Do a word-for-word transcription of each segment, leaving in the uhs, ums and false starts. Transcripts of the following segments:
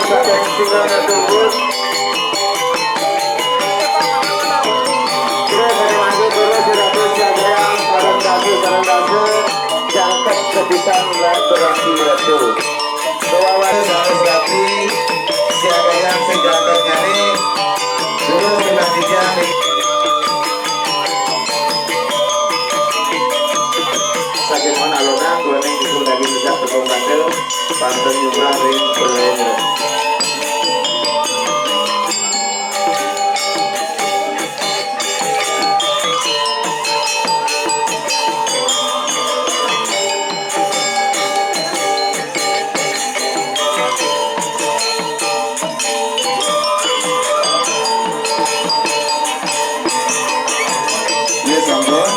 Terus dari mangke terus sudah terus jaga yang sareng dasa, sareng dasa, jangkep sepisan lan berasi ratu. Bawa sanes dadi siaga yang sing jangkepnya nih. Terus sudah tiga nih. Saking mana lo nang, gua nih, ibu lagi sejak tepung bandel. Panten nyubrah ring Purwendra. Ya sampun,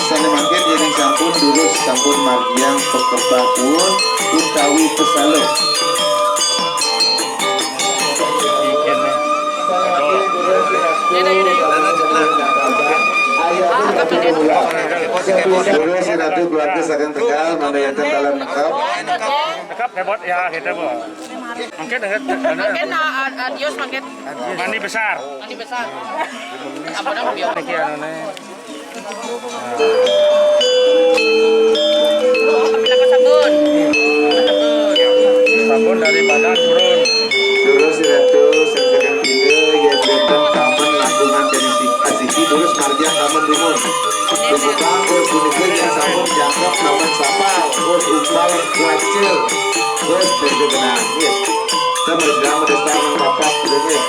sane mangkin yen sampun durus sampun margiang pekebah kuwul utawi pesalep. Durus Ratu keluarga saking Tegal, mangda enten dalam lengkap. Lengkap, ya, Bot? Ya, gitu, Bot. Mungkin, mungkin, mungkin, uh, uh, adios, mungkin. Mandi besar. Mandi besar. Apa namanya? Niki anune. Tapi lakukan sabun. Sabun dari badan turun. Terus Ratu, sing sedang tinggal, ya, benten kamen langkungan dari si-, asiki, terus margiang kamen dumun. Dibuka, terus puniki yang sampun jangkep kamen sapa, terus umpal kuacil, terus beda benang. Iya. Kita berjalan, berjalan, bapak, gitu, ya.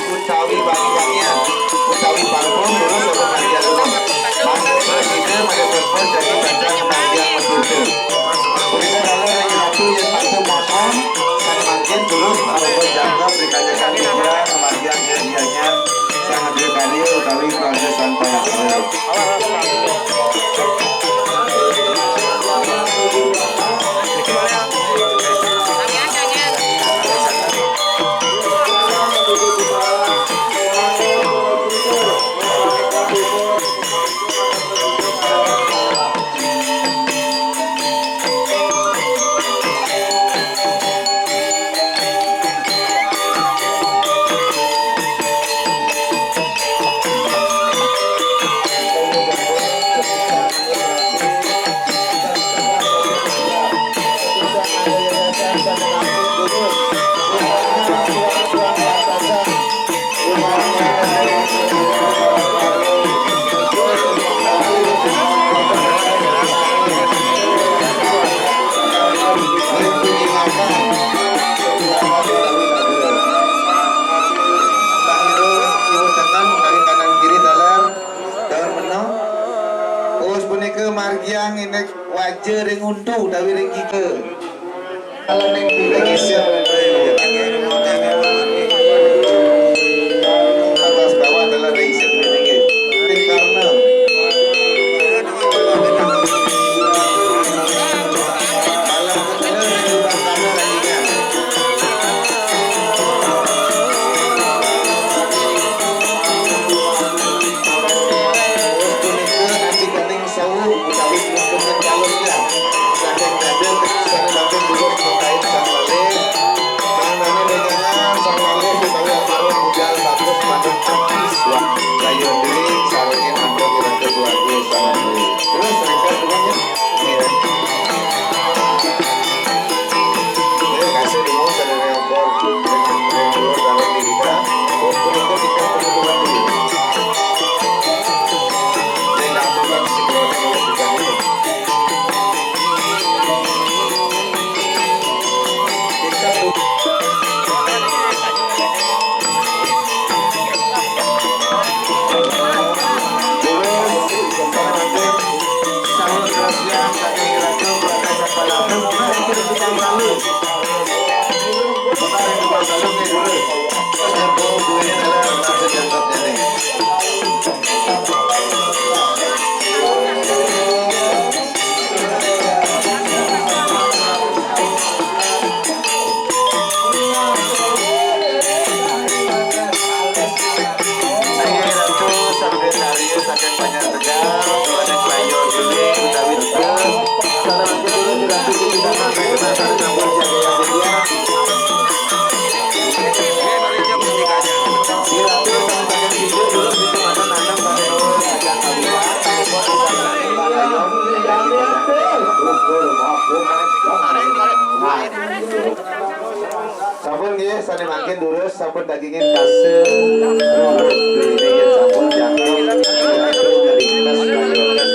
Utawi wangi-wangian, utawi parfum, terus apa bagian rumah. Mangga terus ide, mangga telepon, jadi baca kebahagiaan berkuda. Kuliner dalam yang ratu yang parfum mohon, kan mangkin terus, apa jangkau, ditanyakan hiburan, kebahagiaan, kegiatan, sangat berkarya, utawi keluarga sang payah. Tangan, kiri, kanan, kiri, taler. Daun meneng. Us punika margiang indik waja ring untu utawi ring gigi. Ring isip. Atas bawah adalah ring isip ring gigi. Ring karna. Alam kedua ring lubang karna, ring gigi. Punika antikan ing sewu utawi lingkungan kalih ya. Saking dados sareng sampun durus mengkait sang malih. Sampun nggih, sané mangkin durus, sampun dagingin kasih. Sampun jangkep, jangkep ngelintas bayokan.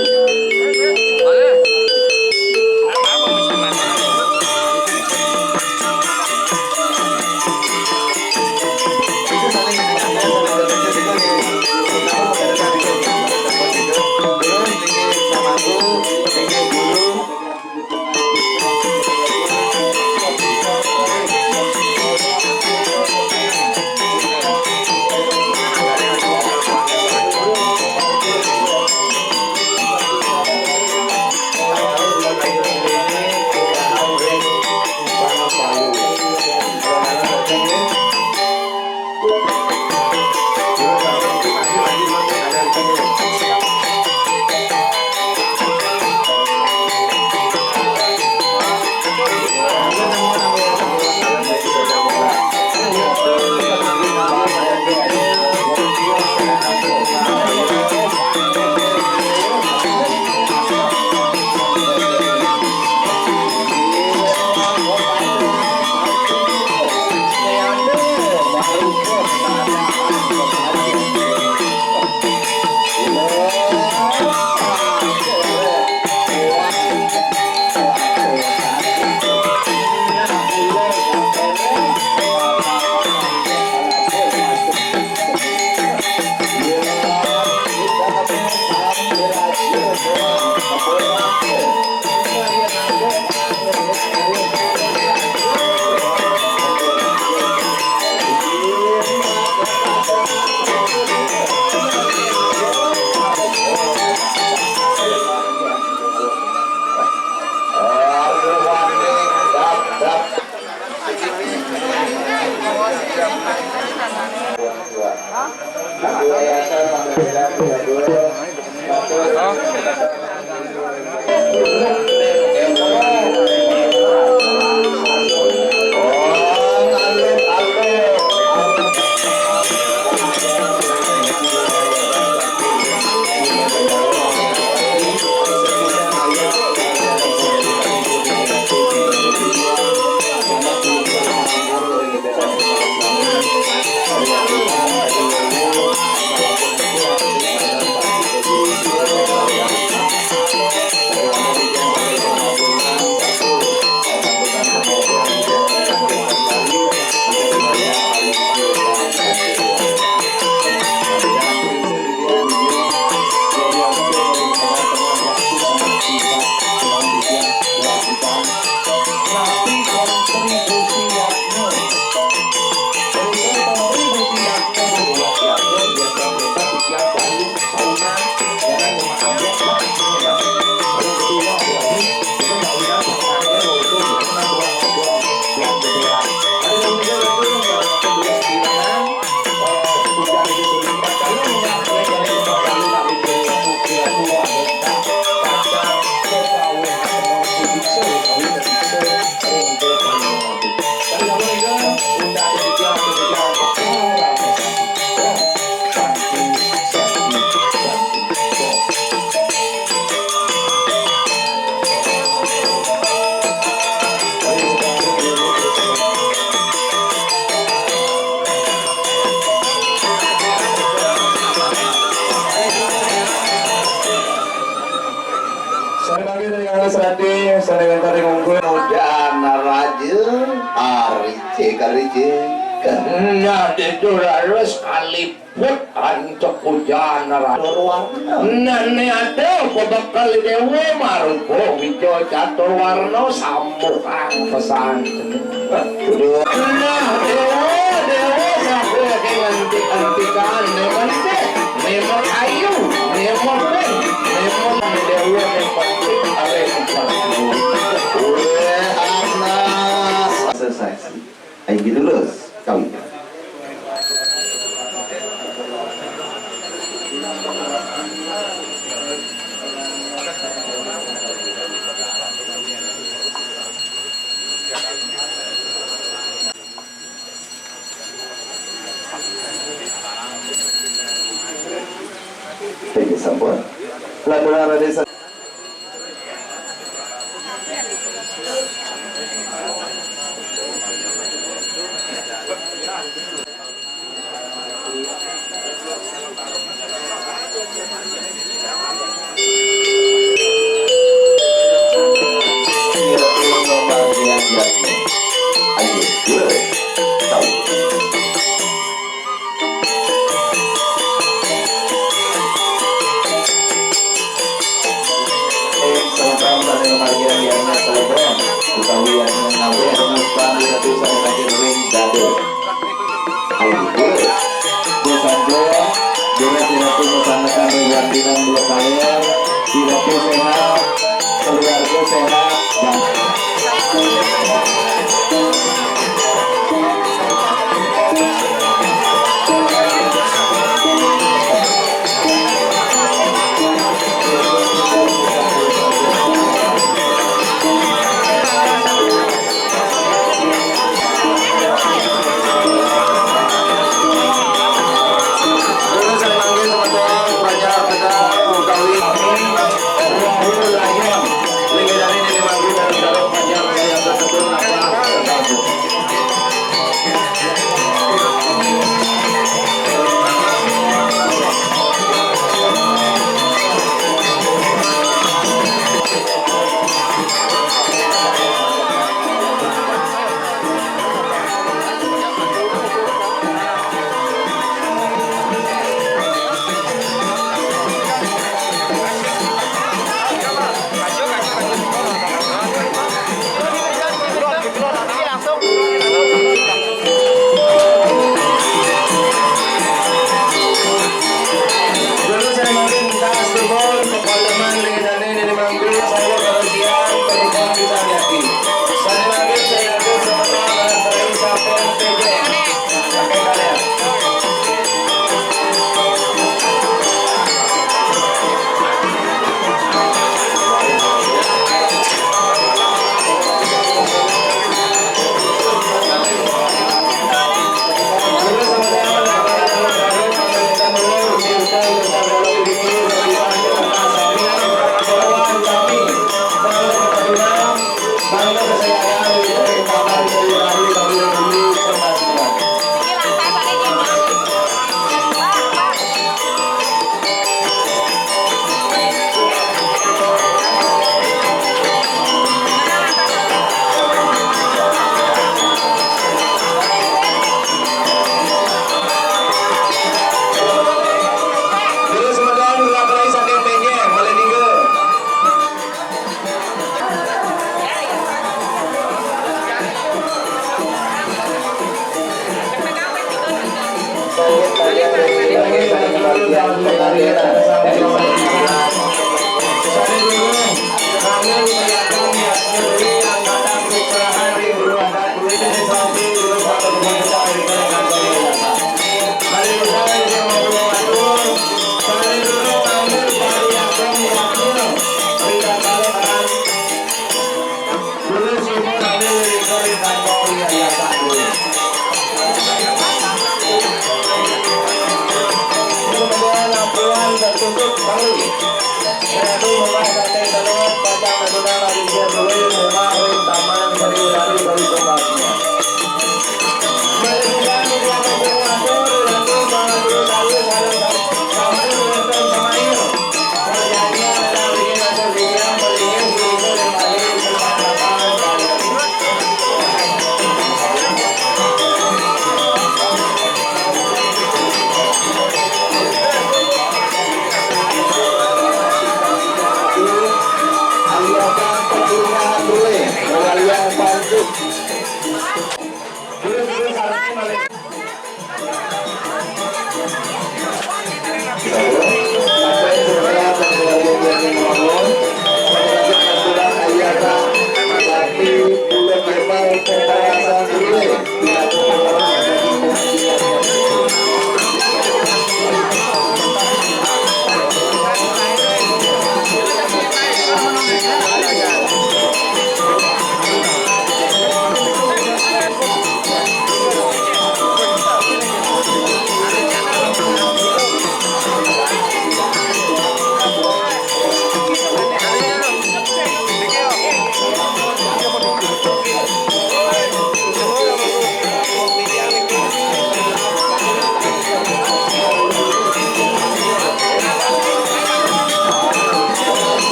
Sané mangkin ring alas radi, sané wénten ring unggul. Mudan raja, ari cé kali cé. Nah, itu raris kaliput antuk ujan raja. Nah, né ada pabekel déwa marupa wija catur warna sambukang pesan. Nah, déwa, déwa, sampun nganti-ngantikan, né mentik, né mekayu, né mepun, né men-, déwa, né mentik, aré. Wéh, anak. Selesai. Ayo, gitu, terus. Kawin. Inggih sampun. Landuran Raden Sa-, Kami Ratu Sari Makin Ring Dado. Ayo, Bu. Bu Sanjo, Bu Ratu Ratu Musangakan Ridwan Bilang Blok Kaler, Bu Ratu sehat, keluarga sehat, dan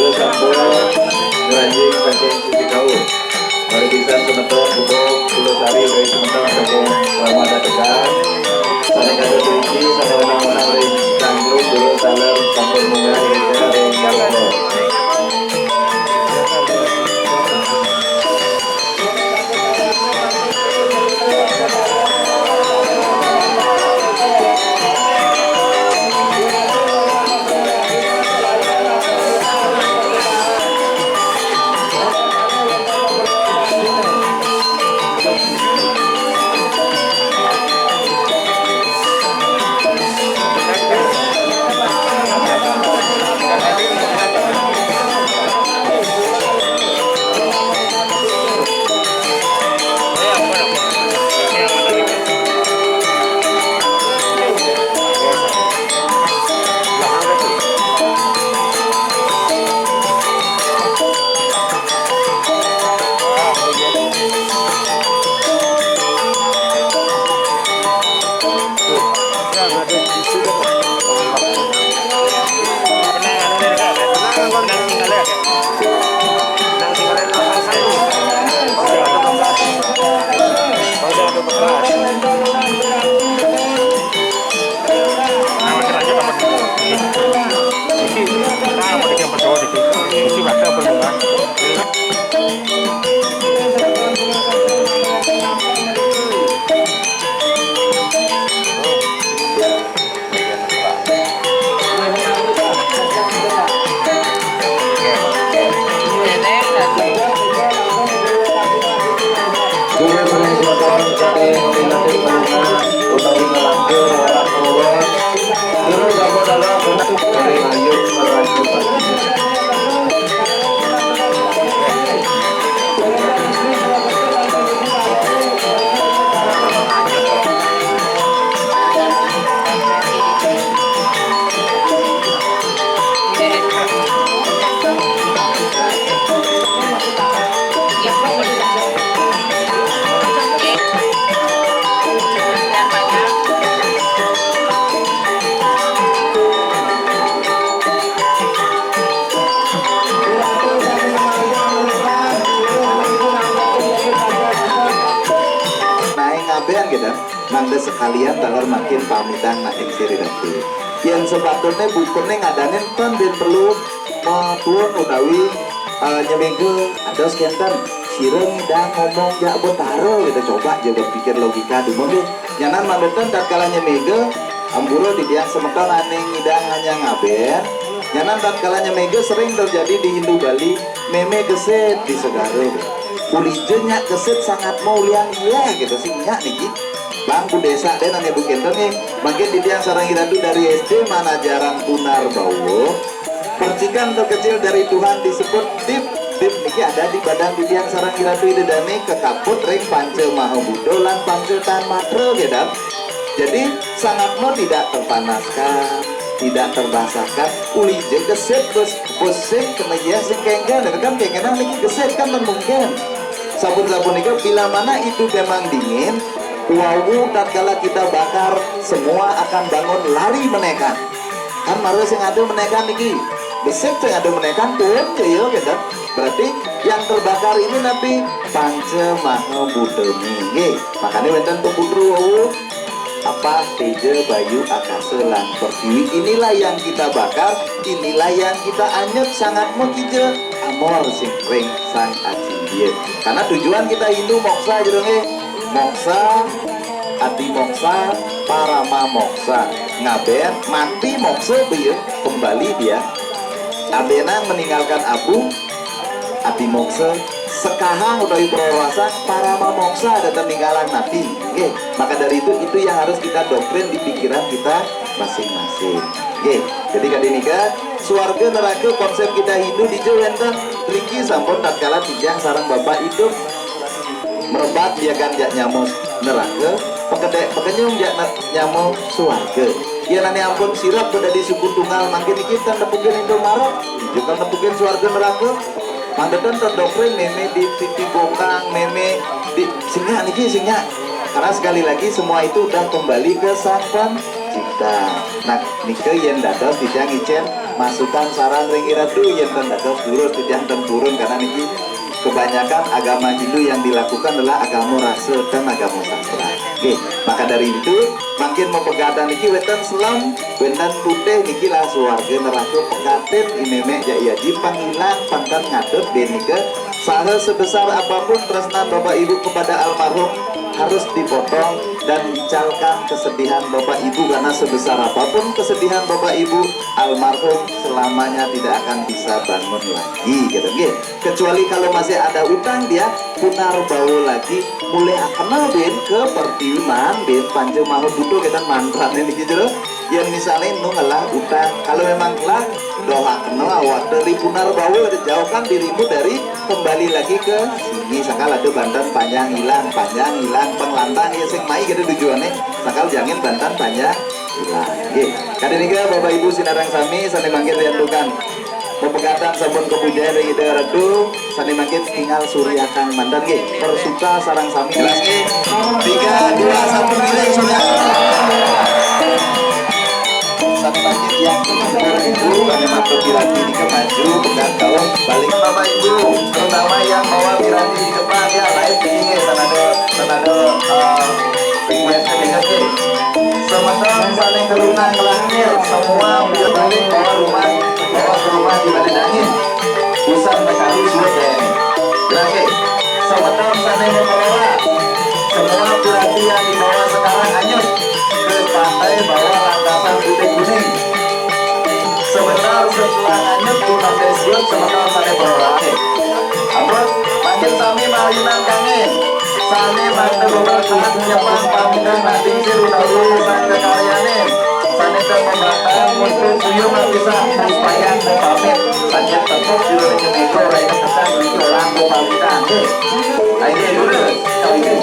Guru sampun ngranjing saking sisi kaul. Malih pisan semeton Bubuk Kulo Sari, utawi semeton saking Keramat Datekan. Sané kados puniki, sané wenang-wenang ring Canggu, Guru Salem sampun munggah ring Canggu. Guru sering semeton saking Pinantik Bunga utawi ngelangkung orang tua. Guru sampun dalam bentuk dari lanjut merajuk. Naik ngabén gitu. Mangda sekalian taler mangkin pamitan naik siri datu. Yén sepatutnya bukuné ngadanin kan, yén perlu matuun utawi, eh, nyemega ados kénten. Sira ngidang ngomong jak betara gitu, coba aja berpikir logika dulu nggih. Nyanan mangda ten tatkala nyemega, ampura titiang semeton ané ngidang hanya ngabén. Nyanan tatkala nyemega sering terjadi di Hindu Bali, mémé gesit di segara. Ulija nyak gesit sangat maulian iya gitu sih nyak niki. Bang Bu Desa deh nanya Bu Kénten nih. Mangkin titiang sareng Iratu dari S D Manajaran Tunar Bawa. Percikan terkecil dari Tuhan disebut dip. Dip niki ada di badan titiang sareng Iratu Ida Dane, kekaput ring Panca Maha Buddha lan Panca Tanmatra, ya, Dam. Jadi, sangat mau tidak terpanaskan, tidak terbasahkan, ulija gesit bes-, besik kena ya sing kéngkén, kan kéngkénang niki gesit kan mungkin. Sabun-sabun itu bila mana itu memang dingin, Wau, tatkala kita bakar, semua akan bangun lari menekan. Kan mara sing ada menekan niki. Besik sing ada menekan pun, ya, gitu. Berarti yang terbakar ini napi? Panca Maha Bhutane. Nggih, makanya wenten peputra wau, Apa, Teja, Bayu, Akasa, lan Pertiwi. Inilah yang kita bakar, inilah yang kita anyut sangat makija amor sing ring Sang Aji India. Karena tujuan kita Hindu moksa, jero nggih. Moksa, adi moksa, parama moksa. Ngaben mati moksa, biya kembali dia. Abenang meninggalkan abu, adi moksa, sekahang utawi prarasa, parama moksa, dadi ninggalang napi. Nggih, maka dari itu, itu yang harus kita doktrin di pikiran kita masing-masing. Nggih, jadi kadi nika, swarga neraka konsep kita Hindu dija wenten. Riki sampun tatkala titiang sareng Bapak idup merebat miagan jak nyama neraka, pekedek pekenyung jak ne-, nyama swarga. Yen ane ampun sirep dadi suku tunggal mangkin niki ten nepukin Indomaret, niki ten nepukin swarga neraka. Mangda ten terdoktrine meme di titi bokang, meme di singa niki singa. Karena sekali lagi semua itu udah kembali ke Sang Pencipta. Nah, nika yen dados titiang icen masukan saran ring iratu, yen ten dados durus titiang ten purun karena niki kebanyakan agama Hindu yang dilakukan adalah agama rasa dan agama sastra. Oke, maka dari itu, mangkin mapegadan niki wenten selem, wenten putih niki lah swarga neraka pekatin imemek jak iaji pangilang pangkat ngadut ben nika. Saha sebesar apapun tresnan Bapak Ibu kepada almarhum harus dipotong dan dicalkan kesedihan Bapak Ibu, karena sebesar apapun kesedihan Bapak Ibu, almarhum selamanya tidak akan bisa bangun lagi, gitu, nggih. Kecuali kalau masih ada utang dia, punarbawa lagi, mulih akena ben ke Pertiwi, ben Panca Maha Bhuta, kita mantrane niki jero. Yen misalnya nu ngelah utang, kalau memang telah doa kena awak dari punarbawa, jauhkan dirimu dari kembali lagi ke sini. Sakal ada banten panjang hilang, panjang hilang, penglantang ya sing mai gitu tujuannya. Sakal jangan banten panjang hilang. Nggih. Kadi nika Bapak Ibu sinareng sami sane mangkin riantukan. Pepegatan sampun kapujayan ring Ida Ratu, sane mangkin tinggal suryakan manten nggih. Persuka sareng sami. Jelas nggih. Tiga, dua, satu, ngiring suryakan. Sane mangkin yang bener ibu, sane mantu piranti nika maju, pegat kaum balik. Bapak Ibu, terutama yang bawa piranti di depan ya, lain ini nggih, sanada, sanada, eh, request-nya nggih. Semeton sane kerunang kelahir, semua balik bawa rumah, bawa ke rumah di Bale Dangin. Busan mekaru suwet ya ini. Lagi, semeton sane membawa semua piranti yang dibawa sekarang hanyut ke pantai bawah landasan putih kuning. Sebentar setelah hanyut, tunas Facebook sebentar sane berolahraga. Ampun, makin sami marinan kangge. Sane mangda bebakat nyepang pamungkas nating sir utawi sangkakaryanin. Sane ten membaktaan muncul tuyung lapisan, puspayan pamit. Sajen tepuk juru ring niko, rai kepesan niki orang pamungkas. Ayo dulu, kali ini.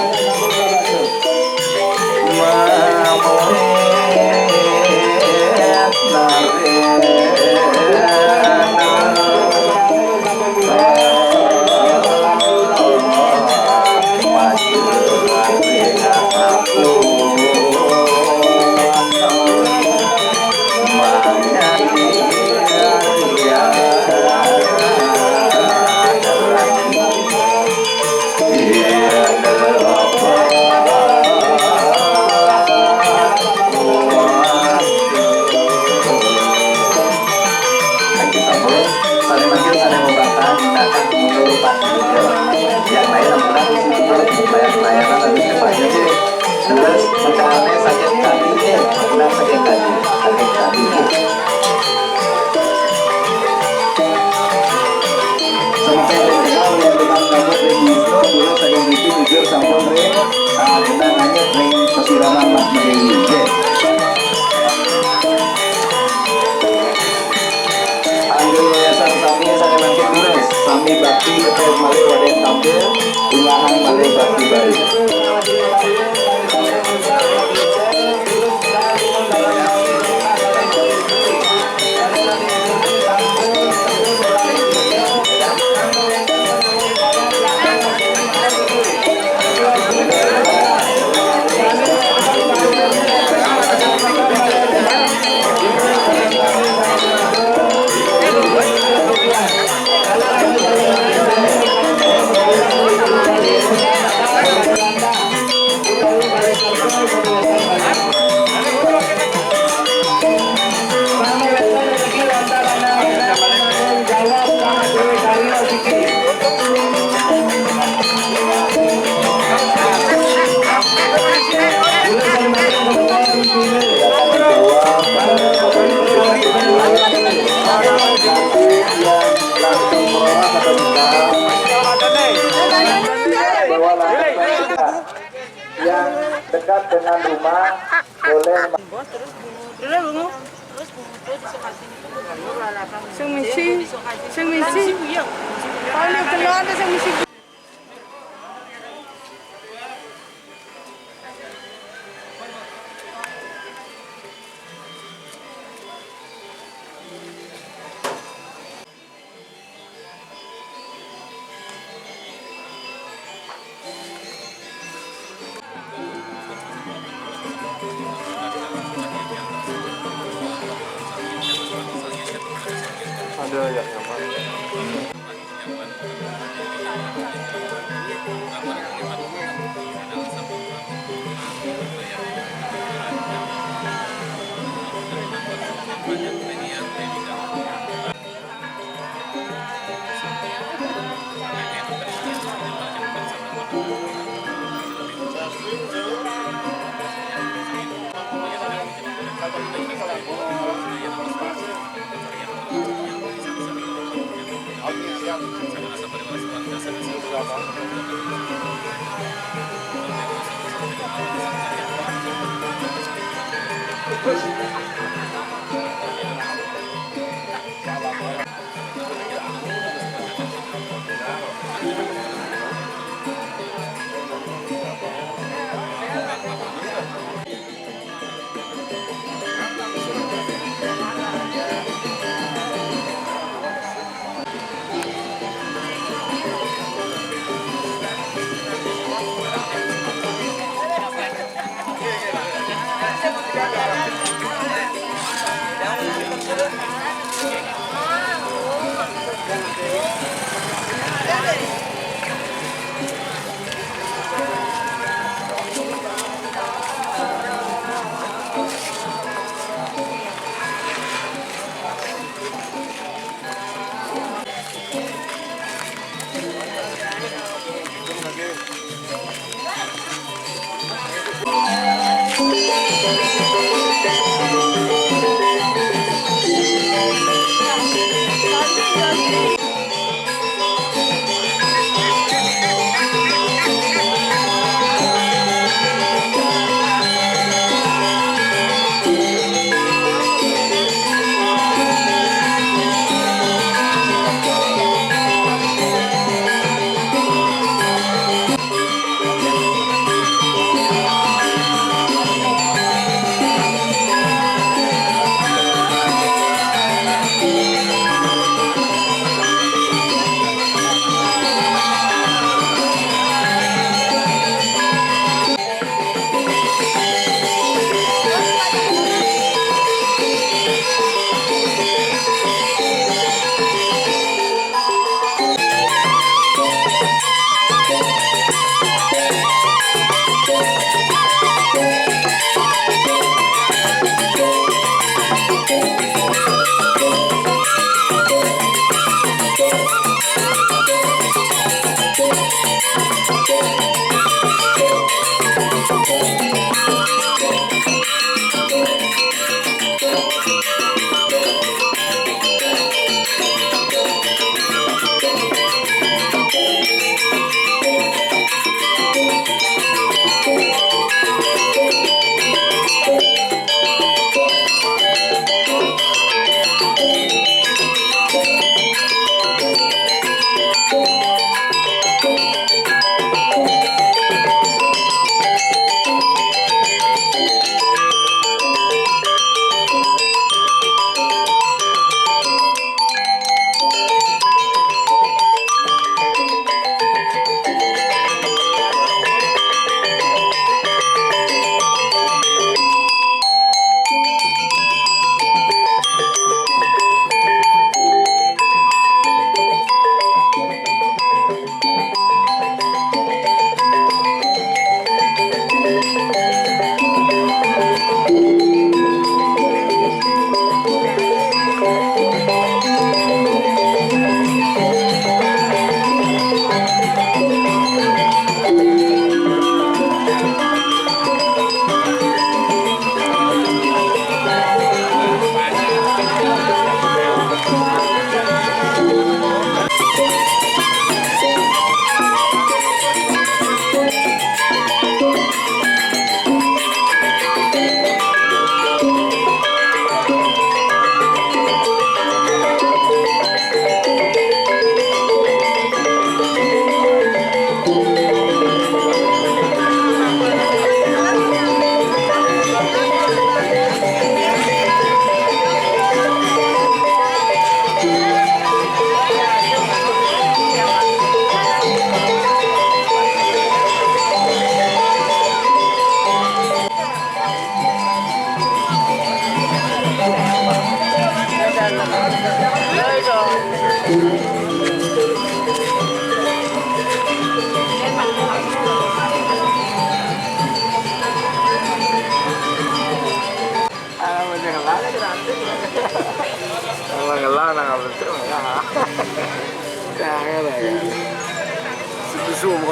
Lagi sampun, sane mangkin sane membaca, tindakan mundur rupan juga. Yang lain ampun, aku sih mundur, bayar pelayanan, tapi cepatnya sih. Terus, sekarangnya sakit hati, eh, udah sakit hati, sakit hati. Semoga berkenan yang kita menyambut di Wisnu, dulu saking Wisnu jujur sampun ring, ah, kita nanya ring pesiraman Mas Dewi. Oke. Anggil yayasan sami, sami mangkin durus, sami bakti, ketua malih wadah tampil, ulahan malih bakti baru. Yang dekat dengan rumah boleh. Terus bungu. Sing misi, sing misi. Kalau keluar ada sing misi. Ada yang nyaman.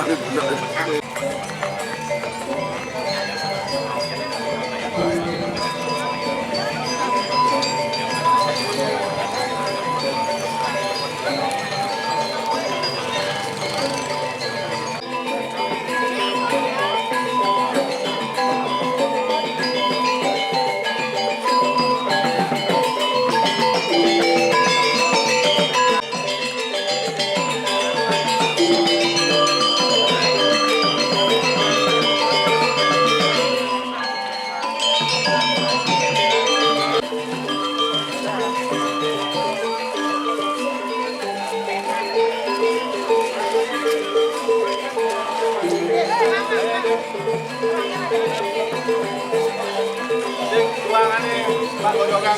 Sing ruangane Pak Gondokan.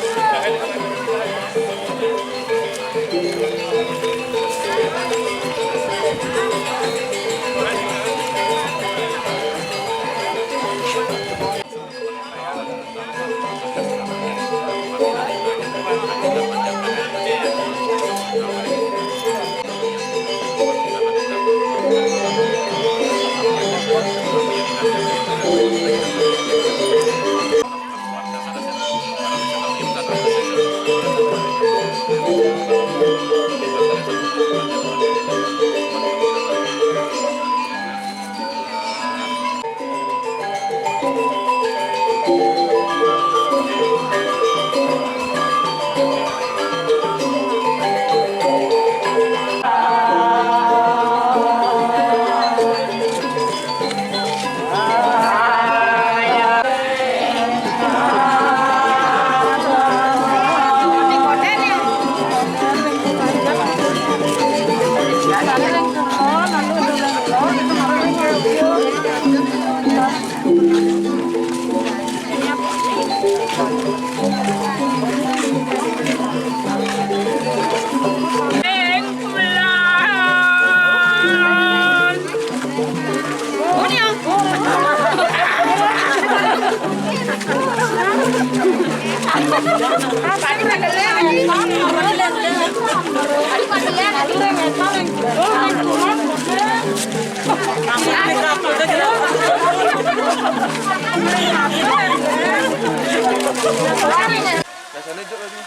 Biasanya juk lagi.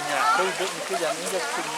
Nyatu juk itu yang injak sini.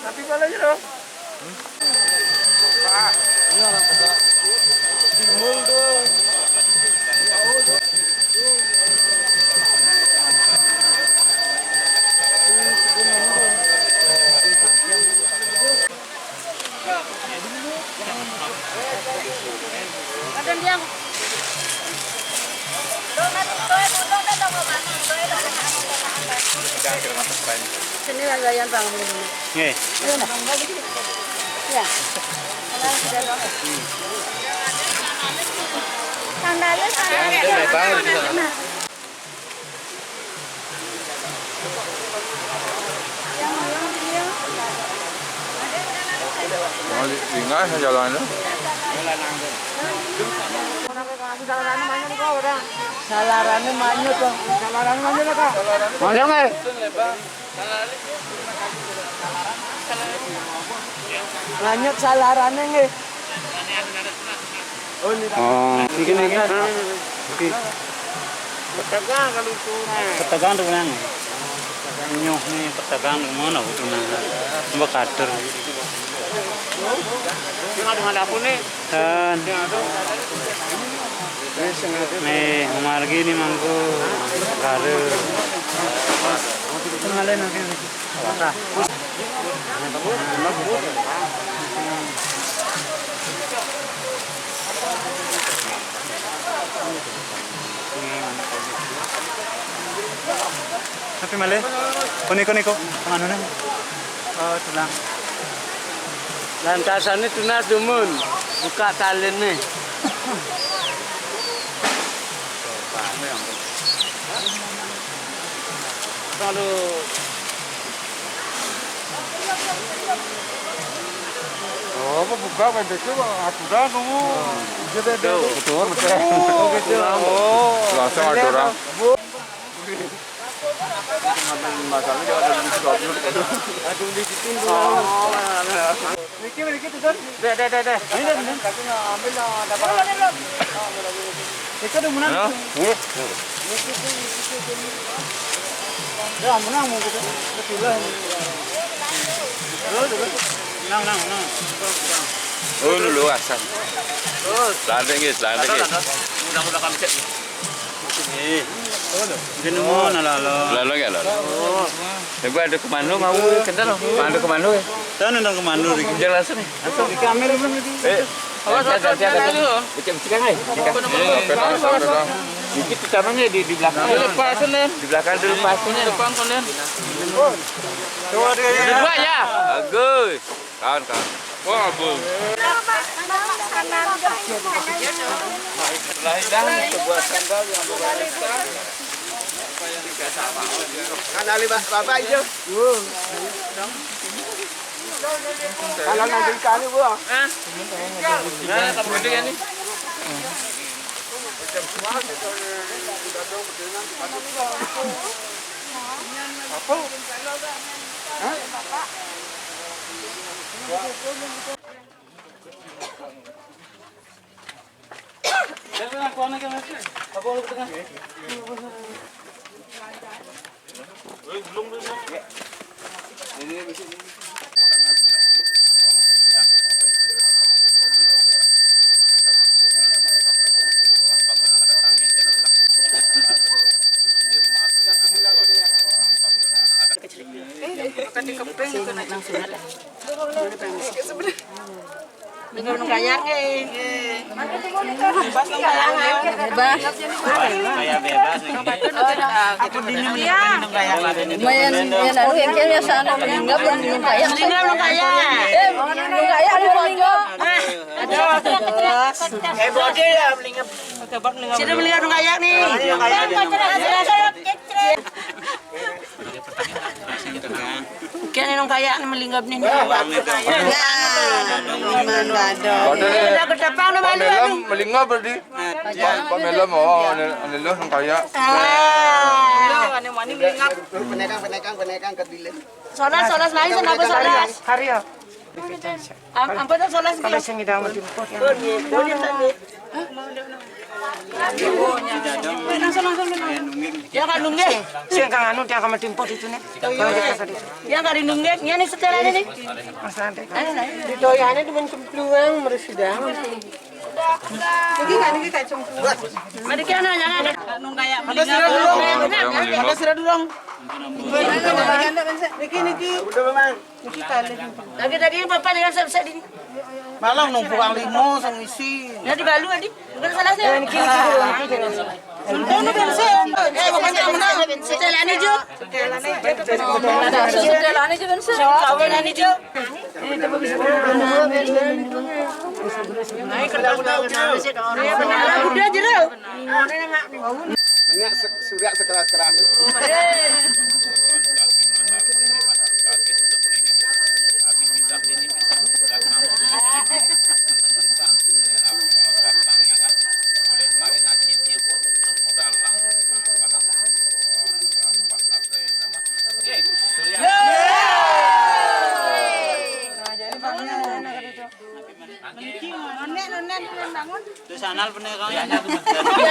Tapi malah gitu. Iya, orang Batak. Timbul tuh. Sini lah, Yan, bangun dulu. Nggih. Ayo, nah. Ya. Sandalnya, sandalnya. Jangan, dia lebar di sana. Nah. Oh, di-, tinggal jalannya. Salarane manyut, Bang. Salarane manyut, Kak. Manyut, nggih. Manyut salarane, nggih. Oh, niki, niki. Niki. Petegang kalau sungai. Petegang tuh, Nang. Nyoh nih, petegang tuh mana, tuh, Nang? Mbok kader. Sing ada, ada apa nih? Dan. Sing ada. Nih, sing ada. Nih, margi nih, mangku. Kader. Ngalen, oke, oke. Tapi malih, puniko niku, panganune. Oh, tulang. Lantasane tunas dumun, buka taline. Kalau oh, apa buka pendeknya, Pak? Aturan kamu. Iya, pendek. Betul, betul. Oh, gitu. Oh. Langsung aturan. Masalahnya ada di stop. Aduh, di situ. Oh. Niki, niki, tuh, Don. Deh, deh, deh, deh. Ini, deh, ini. Tapi nggak ambil, nggak dapat. Belum, belum. Itu udah menang. Hah? Iya. Ya, menang mau gitu. Betul lah. Terus, terus. Menang, menang, menang. Oh, dulu asal. Terus. Lantik, guys, lantik, guys. Mudah-mudahan bisa. Eh. Jenengan, lalo. Lalo ya, lalo. Oh. Ya, gua ada komando, mau kendal, mau ada komando ya. Tahu nendang komando iki. Jangan langsung ya. Langsung. Iki ambil belum iki? Eh. Awas, awas, awas, awas. Becek-becek ae. Apa namanya? Oke, oke, oke. Iki ditanamnya di, di belakang. Dilepasin, Den. Di belakang dilepasin. Depan, Den. Coba deh. Udah dua ya? Bagus. Kawan, kawan. Wah, bagus. Lah, dah, sebuah sandal yang luar biasa. Kan ali, Pak, Bapak aja. Kalau nanti ikan ini, Bu. Hah? Nah, kamu gede ya, nih? Apa? Hah? Nggih. Bebas. Kayak bebas nih. Lumayan, lumayan anu, yang kaya sana, melingap, belum kaya. Melingap, belum kaya. Eh, belum kaya, belum melingap. Ah, aduh, jelas. Eh, bodi ya, melingap. Sudah melingap, belum kaya nih. Kene nang kaya melingap nih. Nah, iman dado. Ada ketepang na malu. Melingap berarti. Pak Melem, oh, ane, ane lo nang kaya. Ah. Ane mani melingap. Penekang, penekang, penekang ke dile. Solas, solas, mari sama solas. Karya. Am-, ampun, solas. Kalau sing ida mau jemput ya. Langsung, langsung, langsung. Ya, kan nunggih. Sing kang anu dia akan jemput itu nih. Kalau kita tadi. Ya, kan nunggih. Ya, nih setelan ini. Mas Ante. Ayo, ayo. Di doyane demen cemplung, meres sidang. Niki kan, niki kan cemplung. Mari kita nanya, nanya. Nung kayak ada sira durung. Ada sira durung. Niki, niki. Lagi tadi Bapak dengan saya bisa di. Malah nung kurang limo sing isi. Ya dibalu tadi. Bukan salah saya. Untung ben saya. Eh, bukan saya menang. Setelan aja. Setelan aja ben saya. Kawan aja. Udah jero. Menek se-, surak sekeras-keras. Nonek, nonek, nonek bangun. Terus anal bener kau ya. Iya,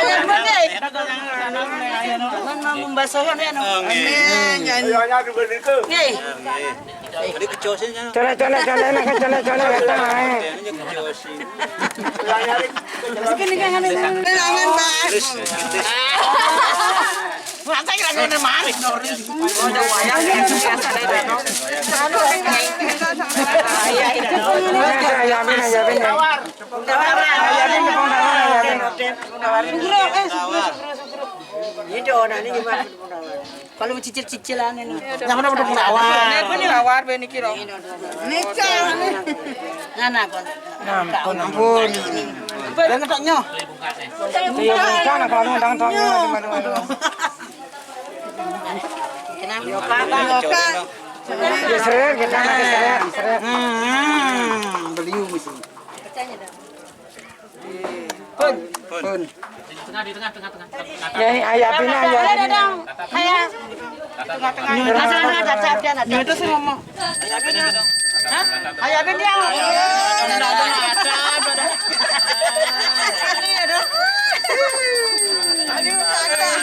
iya, bener. Kan mau membasuh kan ya, no? Oh, nggih. Amin. Nyanyi. Nggih. Nggih. Jadi kecosin ya. Colek, colek, colek, nak, colek, colek, kata, eh. Kecosin. Terus ini kan ada. Terus, terus. Masa kira ngene mari, Nori. Iya, iya, iya, iya. Ini dong, nah, ini gimana? Kalau cicil-cicilan ini. Yang mana udah penawar? Ini pun diwar, ben iki, Rom. Nikah. Ngana, kon. Ampun, ampun. Ben ngetoknya. Iya, bukan, kalau ngundang toknya, aduh, aduh, aduh. Kenapa? Kenapa? Ya, seret, kita pakai seret, seret. Hmm, beliau mesti. Pun. Pun. Tengah, di tengah, tengah, tengah. Ya, ini ayah Bina, ayah Bina. Ayah. Tengah, tengah. Ada, ada, ada, ada, ada. Itu sih ngomong. Hah? Ayah Bina. Ada, ada, ada, ada. Aduh, kakak.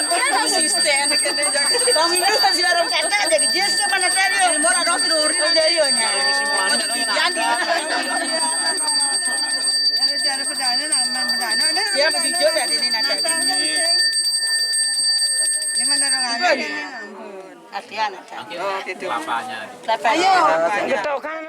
Asisten, kena jaga. Bang Windu kan si orang kakak, jadi Jesse mana tadi? Mau ada si Dori, dari Onya. Mau jadi Yanti. Ada cara pedana, nang main pedana. Ada ya, pedana. Begitu dari ini nanti. Ini mana orang ada ini? Ampun. Latihan aja. Oh, gitu. Kelapanya. Kelapa. Ayo. Gitu kan.